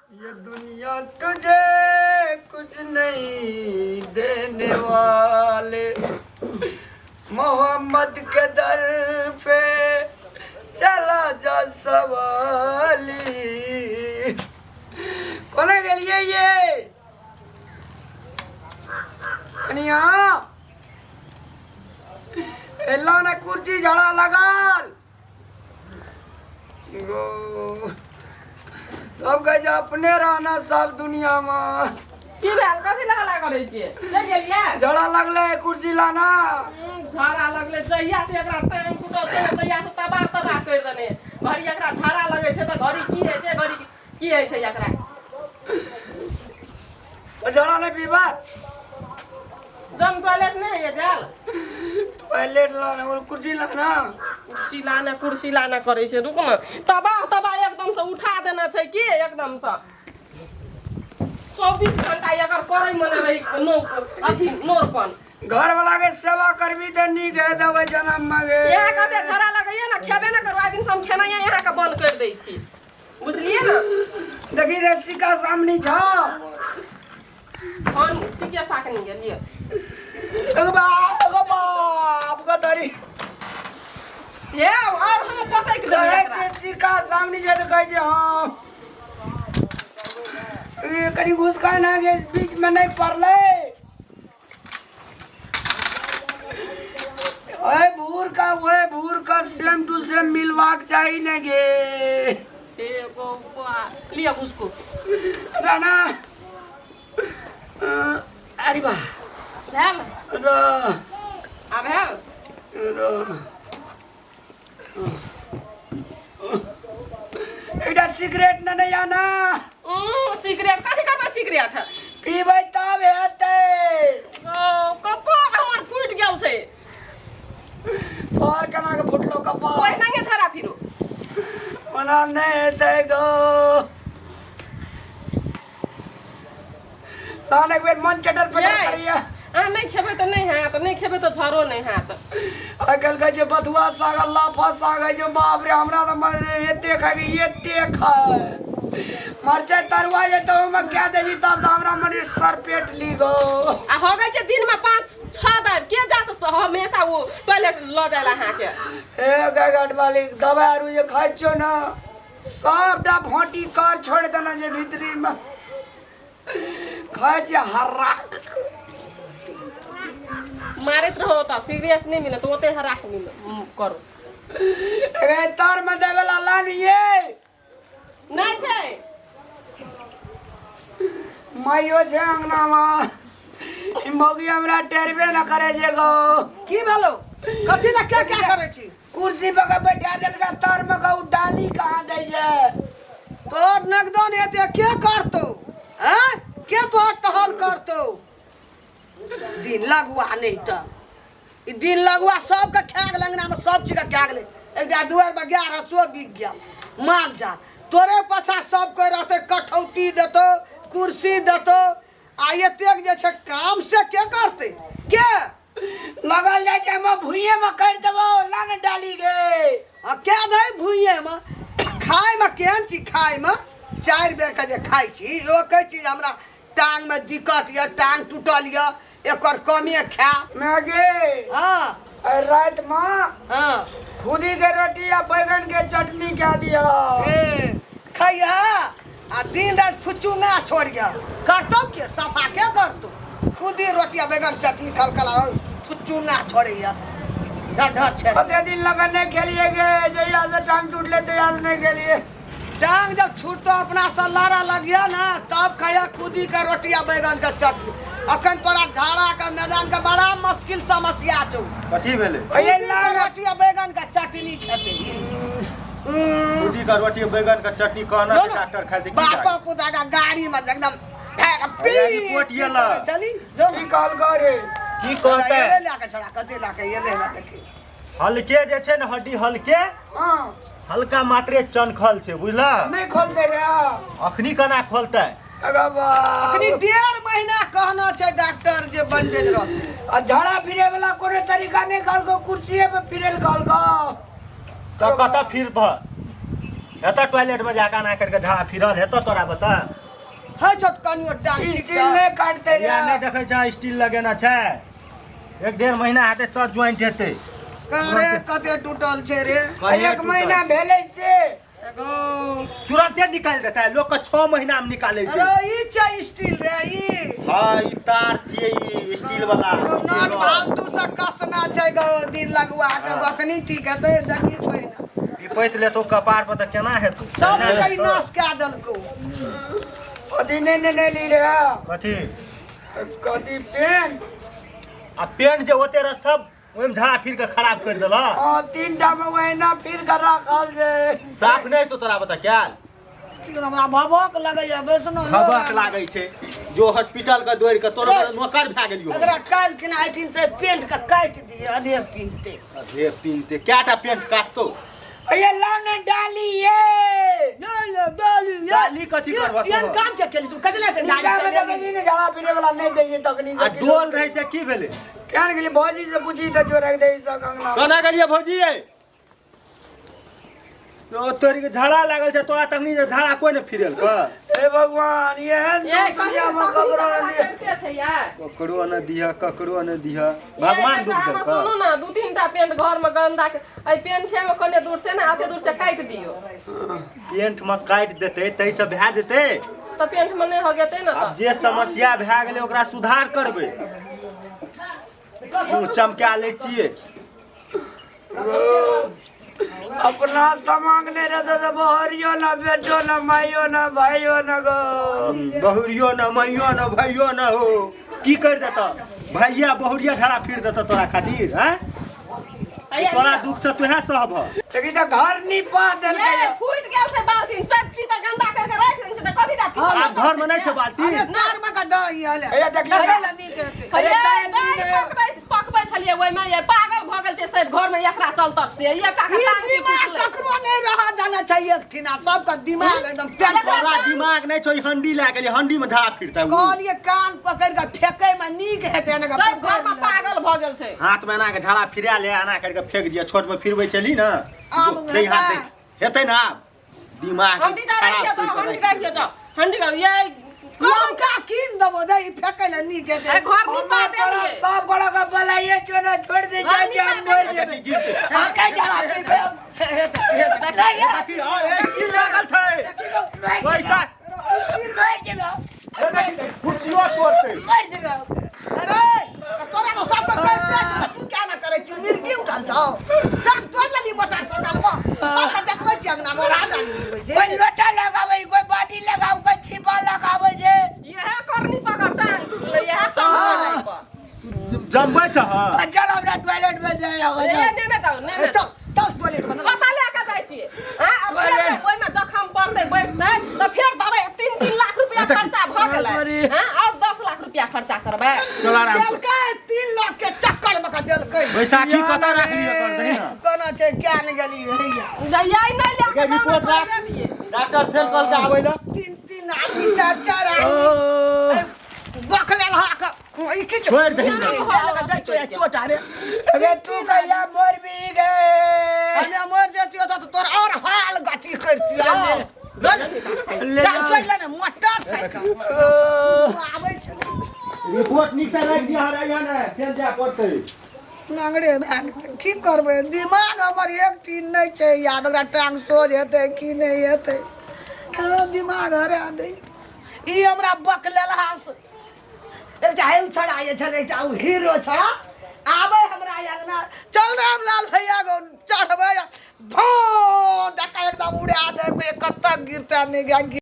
ये दुनिया तुझे कुछ नहीं देने वाले, मोहम्मद के दर पे चला जा सवाली। कोने गेलिए ये कनिया? एला ने कुर्सी झड़ा लगाल गो। सब कहै छै अपने रहना सब दुनिया में। की भेल? कथी लए हल्ला करै छियै? चलि गेलियै? झड़ा लगले, कुर्सी लाना। झाड़ा लगलै। जहिया से एकरा टांग टूटल छै ने, तहिया से तबाह तबाह करि देने। घड़ी एकरा झाड़ा लगै छै तऽ घड़ी की होइ छै, घड़ी की होइ छै एकरा। झाड़ा नहीं पीबा? जम टॉयलेट नहीं है जाल। टॉयलेट लाना और कुर्सी लाना। कुर्सी लाना, कुर्सी लाना करै छै। रुक ने, तबाह तबाह एकदम से उठा देना छै की एकदम से। 24 घंटा एकर करै मने रही नो अथी नोरपन। घर वाला के सेवा करबी तऽ नीक है देबै जनम में गे। यहाँ कते झड़ा लगैया ने, खेबे ने करू। आइ दिन से हम खेनाइए यहाँ के बंद कर दै छी, बुझलियै ने? देखी रे, सिक्का सामने छौ। फोन सिके साकनी गेलियै। एगो बाप, एगो बाप का डरी। हे, और हम पटक देबै कहै एकरा। छै सिक्का सामने छै तऽ कहै छै हँ। ई कनि घुसका ना गे, बीच में नहीं पड़लै। ओए भूर का, ओए भूर का सेम टू सेम मिलवाक चाही ने गे। एगो लिअ उसको। राणा, अरे बा। भेल? र। आ भेल? र, एकटा सिगरेट ने नहीं आना। सिगरेट कथी करबै सिगरेट? पीबै तब हेतै। ओ कपार हमर फूटि गेल छै। और केना के फुटलो कपार? ओहिनाहे धरा फिरू। ओना नहि हेतै गो। तहन एक बेर मन चटर पटर यै। करैया। अहाँ नहि खेबै तऽ नहि हैत, नहि खेबै तऽ झरो नहि हैत। आइ काल्हि कहै छै बथुआ साग आ लाफा साग होइ छै। बाप रे, हमरा तऽ मन एते खाइ, एते खाइ। मरचाइ तरुआ जे तऽ ओहिमे कए दै छी तब तऽ हमरा मन सर पेट ली गो। आ हो गई छै दिनमे 5-6 दाबि के जात हमेशा ओ टॉयलेट लऽ जाय अहाँके। हे गाय वाली, दवाइ आरू जे खाइ छियौ ने, सबटा भोटी कर छोड़ि देने छै भीतरीमे। खाइ छियै हर्रा। मारैत रहो तऽ सिगरेट नहि मिलत, ओते हराक मिल करू। रे, तरमे देबेला लानिये। नहि छै। माइयो छै अंगनामे। ई मौगी हमरा टेरबे न करे जे गो। की भेलो? कथी लए क्या क्या करै छी? कुर्सी पर के बैठा देलका तर में के, उ डाली कहाँ दै छै? तोहर नगदन एते के करतौ? हैं, के तोहर टहल करतौ? दिन लगुआ नहि तऽ ई दिन लगुआ सबके खा गेलै। अंगनामे सब चीजके खा गेलै। एकटा दुआरिमे गाय रहै, सेहो बिक गेल। माल जाल तोरे पाछा सब कोइ रहतै, कठौती देतौ, कुर्सी देतौ, आ एतेक जे छै काम से के करतै के? लगल जाइ छै, हम भुइये में कर देबो। ला ने डाली गे। आ के दै भुइयेमे? खायमे केहन छी? खायमे 4 बेरके जे खाइ छी, ओ कहै छी जे हमरा टांगमे दिक्कत यऽ, टांग टूटल यऽ, एकर कमे खाय। मैगी। आइ राति में खुदी के रोटी आ बैगन के चटनी खा दिया। ए खैया आ दिन राति फुचुंगा छोड़ गया। करतौ के सफा? के करतौ? खुदी रोटी आ बैगन चटनी खलखला फुचुंगा छोड़ैया ढर छै। कते दिन लगन नहीं खेलिए गे, जहिया से टांग टूटले तहिया से नहीं खेलिए। टांग जब छूटतो, अपना से लड़ा लगिया ना, तब खाया खुदी के रोटी आ बैगन के चटनी। अखन तोरा झाड़ा के मैदान के बड़ा मुश्किल समस्या छौ। कथी भेलै? भैया, खुदी के रोटी आ बैगन के चटनी खेते। खुदी का रोटी बैगन का चटनी कहना लो छै ना, डॉक्टर खाइ की? बाप पुता का गाड़ी में एकदम भैया, रिपोर्ट ये ला। चली जो। की कहल रे? की कहतै? ये ले के छोड़ा कते ला के ये ले ना देखी। हल्के जे छै ने हड्डी हल्के हल्का मात्रे चनखल छै, बुझला? नहीं खोल दे रे। अखनी केना खोलतै? अगो बाप। अखनी 1.5 महीना कहना छै डॉक्टर जे बैंडेज रहतै। आ झाड़ा फिरे वाला कोनो तरीका नहीं कहल को? कुर्सीए पे फिरे कहल को। तऽ कतऽ फिर भऽ? हेतऽ टॉयलेट में जाके एना करके झाड़ा फिरल हेतऽ तोरा बता है छोट कनियो टांग ठीक स्टील छै नहि काटते रे या नहि देखै छ स्टील लगेना छै एक डेढ़ महीना हेतै तब ज्वाइंट हेतै करे कते टूटल छै रे एक महीना भेलै से एगो तुरंते निकालि देतै लोक के 6 महीना में निकालै छै अरे ई छै स्टील रे ई हाँ ई तार छियै ई स्टील वाला एगो नट फालतू से कसना छै गो दिन लगवा के अखनी ठीक हेतै देखी पहिने विपैत लेतो कपार पर तऽ केना हेतौ सब चीज ई नाश कए देलकौ कथी नहि ने ली रे कथी कथी पेन आ पेंट जे होते रह सब ओहिमे झाड़ा फिर के खराब कर देलक हाँ तीन टा में ओहिना फिर के राखल छै साफ नहि छौ तोरा बता क्याल की हमरा भभक लगैया वैष्णो भभक लागै छै जो हॉस्पिटल के दौड़ के तोरो नौकर भए गेलियो एकरा काल्हि खिना एहिठिन से पेंट के काटि दिए अधे पिनते अधे पिनते कएटा पेंट काटतो अये लाओ ने डाली ये नहीं नहीं डाली ये डाली कथी करबह एहन तोहर? काम के केली तू कजला ते गाड़ी गाड़ी चलेली ने झाड़ा पीने वाला नहीं दैये तखनी आ डोल रहै से की भेलै केहन गेली भौजी से पूछी तऽ जो रख दे सब अंगना केना गेलियै भौजी ये ओ तोरी के झाड़ा लागल छै तोरा तखनी जे झाड़ा कोई ने फिरेल क हे भगवान एहन ये दुनिया में ककरो नहीं ककरो छै यार ककरो न दिह ककरो न दिह भगवान दुख अहाँ देलक सुनू ने दू तीन टा पेंट घर में गंदा के एहि पेंट में कने दूर से ने आते दूर से काटि दियौ पेंट में काटि देतै ताहि से भए जेतै तऽ पेंट में नहि हो जेतै ने आब तऽ जे समस्या भए गेलै ओकरा सुधार करबै मुँह चमका लै छियै अपना समांग नहीं रहता तो बहरियो ना बेटो ना माइयो ना भाइयो ना गो बहुरियो न मैयो न भैयो न हो की कर देता भैया बहुरिया झाड़ा फिर देता तोरा खातिर हैं तोरा दुख छ तुहे सहब लेकिन तो घर नहीं पा देलकै ये फूट गेल छै बाल्टीन सब चीज तऽ गंदा करके राखि देने छै तऽ कथी दा आब घर में नहीं छ बाल्टी अरे तार में का दही हले भैया देख ले लगल नीक हेतै अरे अरे दालि दालि नहि। पकबै पकबै छलियै ओहिमे ये पागल भऽ गेल छै सब घर में एकरा चलतब से ये काका ई टांग के दिमाग टूटलै। ककरो नहीं रहा जाना चाहिए एक ठिना सबका दिमाग एकदम टेंशन तोरा दिमाग नहीं छौ ई हंडी लए गेली हंडी में झाड़ा फिरता उ। कहलिए कान पकड़ के फेंके में नीक हेतै ने सब घर में पागल भऽ गेल छै हाथ में एना के झाड़ा फिरा ले एना करके फेंक दिया छोट में फिरबै चली ना आब दे हाथ दे हेतै। हेतै ना आब दिमाग हंडी दा खराब राखियो करि जाओ कऽ हंडी राखि राखियो जाओ हंडी का ये लौका कीन देबो दे ई फेंके ले नीक हेतै अरे घर निपा हम्मा तोरा देलियै सब गोड़ा के बोलाइए क्यों ना छोड़ दे घर जाए हम निपा मर दे। जेबै देखी गिरतै। हम कहीं चला जेबै हेतै हेतै देखी, आ, ए, की लागल छै पैसा मर जेबै ए, देखी, कुर्सियो तोड़तै मर जेबै अरे तोरा तो सब तो कर पेट में तू क्या ना करे छी मिर्गी उठल छौ तब तोड़ लेली मोटरसाइकिल को सब के देखबै छी अंगना में ओरा डाली उड़बै छै कोई लोटा लगाबै कोई बाटी लगाबै कोई छिपा लगाबै जे इएह करनी पकड़ टांग टूटलै इएह चमकलै पर जमबै छ आ चल हमरा टॉयलेट में जाए आबै ए ने ने जाउ ने ने चल चल टॉयलेट में कतऽ लए कऽ जाइ छियै आँय, आब फेर ओहिमे जखम पड़तै बैठतै तऽ फेर दबाइ 3-3 लाख रुपया खर्चा भऽ गेलै आँय, आओर 10 लाख रुपया खर्चा करबै चल आराम से देलकै 3 लाख के चक्कर में के देलकै बैसाखी कतऽ राखली कर दही ना कोना छै क्या ने गेली हैया जइयै नहि लए कऽ रिपोर्ट राख। डॉक्टर फेर कहलकै आबै लए तीन तीन आदमी चार चार आदमी बकलेल हाक ई की छै? छोड़ि दही ई देलक दै छौ, चोट आरे अरे तू कहिया मर भी गए हमे मर जतियो तऽ तोर और हाल गति करतियो ले चल चल ले ने मोटरसाइकिल आबै छै ने रिपोर्ट नीक से राखि दिया हराइया ने फेर जाय पड़तै नांगरे भए गेलै की करबै दिमाग हमर एक टीन नहि छै आब एकरा टांग सोझ हेतै की नहि हेतै हमरो दिमाग हरा दै ई हमरा बकलेलहा से एकटा हे छड़ा जे छलै एकटा ओ हीरो छड़ा आबै हमरा अंगना चल रामलाल भैया गो चढ़बै भो जका एकदम उड़ा दे कतऽ गिरता नहि